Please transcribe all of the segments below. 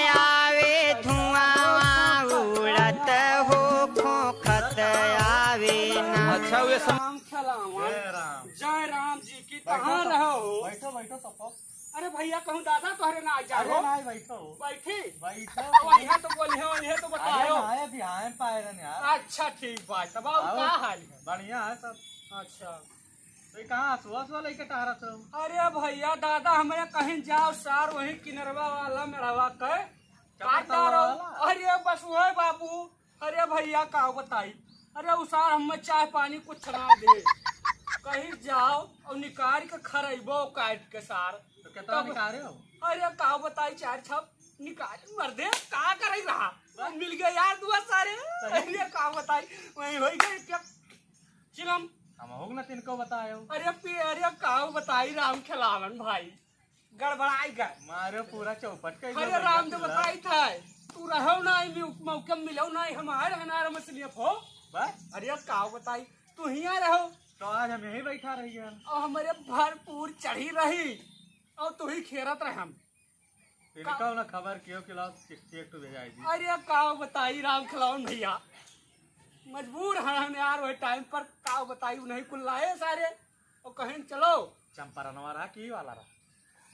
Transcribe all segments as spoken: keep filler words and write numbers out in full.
आवे धुआं उड़त हो खोखत आवे ना। अच्छा, वे सम- राम खेलावन। जय राम। जय राम जी की। बैठो कहाँ सब, रहो? बैठो, बैठो सब। अरे भैया, कहूँ दादा तोहरे ना आ जाओ। अरे नाहीं, बैठो। बैठी? बैठो। अब वही तो बोली है, वही तो अरे बताओ। नाहीं, अभी आए पाए रहन यार। अच्छा, ठीक बात। तब और आओ। का हाल है? बढ़िया है सब। अच्छा। तो ये कहाँ हसुआ हसुआ लेके टहरत हो? अरे भैया दादा, हमरे कहीं जाओ सार, वही किनरवा वाला मेड़वा के चक्कर काट डारो। वाला? अरे बस वही बाबू। अरे भैया का बताई, अरे उ सार हमें चाय पानी कुछ ना दे। कहीं जाओ और निकाल के खरैबो काट के सार। तो कितना तब निकाले हो? अरे का बताई, चार छप निकाल मर दे, का करे रहा? बस। मिल गए यार दुआ सारे। सही। अरे का बताई, वही हो गए क्या चिलम। हम हो ना तिनको बताए हो। अरे पी, अरे का बताई राम खेलावन भाई, गड़बड़ाई गए। मारो पूरा चौपट कर अरे दिया राम भैया तो पूरा। बताई था, तू रहो ना, मौके मिलो ना, हमारे हनार मछलियाँ फो। बस। अरे का बताई, तू हियाँ रहो। तो आज हम यहीं बैठा रही है। और हमारे भरपूर चढ़ी रही, और तू ही खेरत रहे हम। इनका ना खबर कियो कि लाओ चिट्ठी एक तो भेजाई दी। अरे का बताई राम खिलावन भैया, मजबूर हैं हम यार, वही टाइम पर का बताई, उन्हीं कुल लाए सारे और कहें चलो। चंपारणवा रहा कि वाला रहा?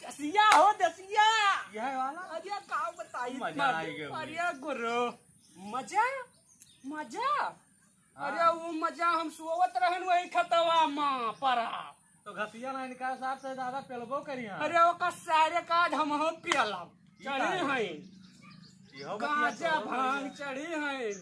दसिया हो दसिया। यह वाला? अरे का बताई मजा इतना। आई गया। अरे गुरु, मजा, मजा। हाँ। अरे वो मजा हम सोवत रहन वही खतवा मा परा। तो घसिया ना इनका साथ से ज्यादा पेलबो करी हैं। अरे ओका सारे का आज हम हो पियलब। ई चढ़ी का है? हैं। इहो बतिया गांजा तो भांग बढ़िया। चढ़ी हैं।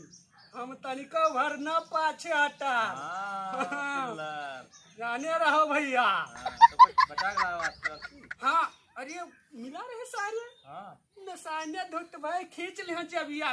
हम तनिको भर न पाछे हटा। हाँ, हाँ। पिल्लर। जाने रहो भैया। हाँ, तो कुछ बचा के लाओ आजकल। हाँ, अरे मिला रहे सारे। हाँ। नसाने धुत भाई खींच ले जब या